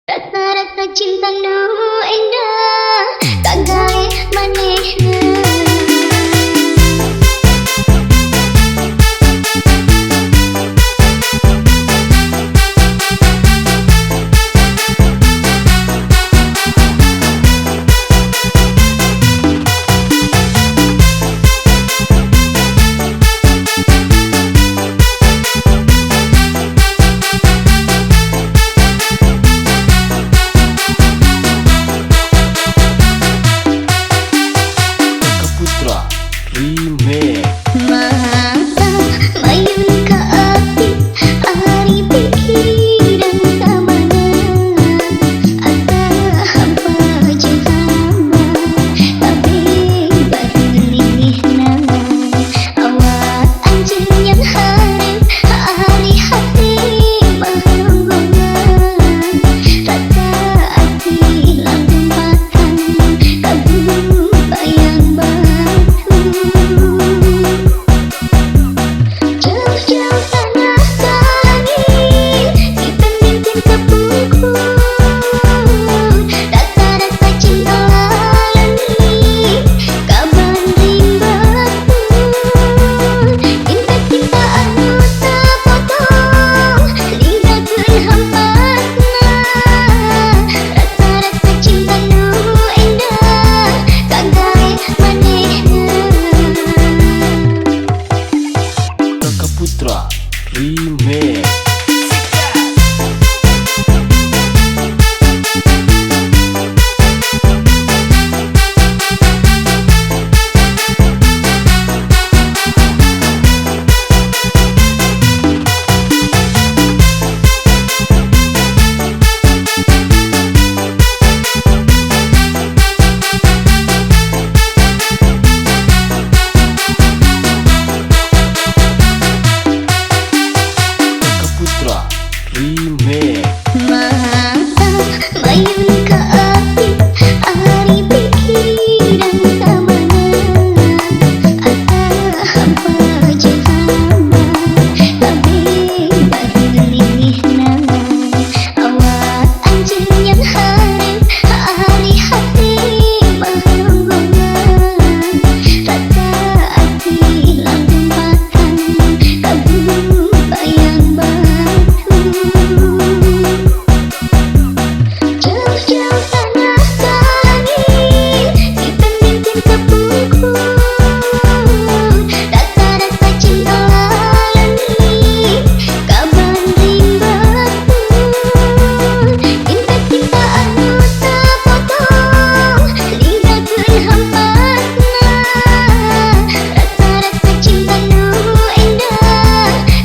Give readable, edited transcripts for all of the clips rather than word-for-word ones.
Rasa-rasa cinta nu indah kagae manehna. Putra Remix. Remix. Mata mayun ka api ari pikiran ka mana asa hampa jeung hamba kabeh barulihna awas anjeun yang hareup ari hati mah nungguan rasa ati lalumpatan kaguh bayang batu. Jauh-jauh tanah ka langit si pemimpin kepungkur rasa-rasa cinta lalami kaban rimbatur cinta-cinta anu sapotong linggakeun hampasna rasa-rasa cinta nu endah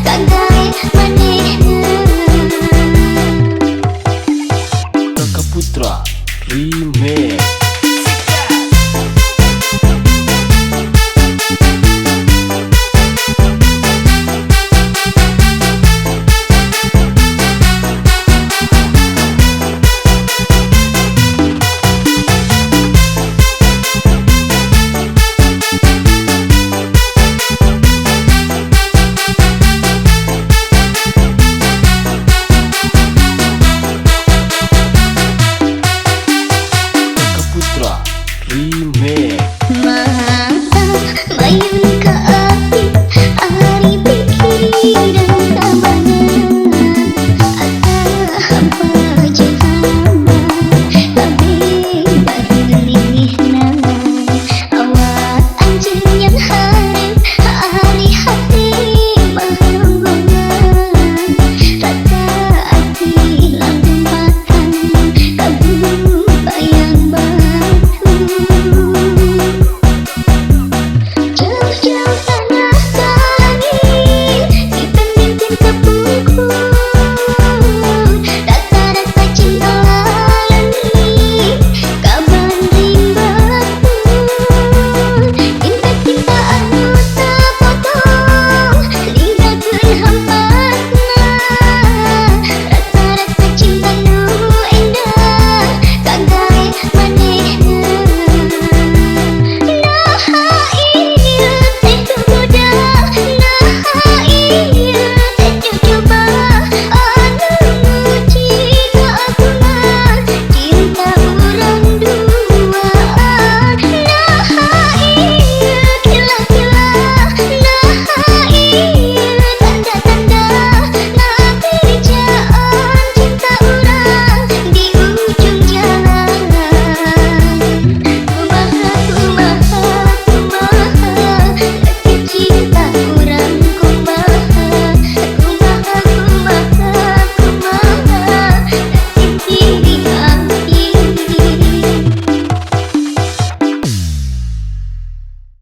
kagae manehna. Putra Remix.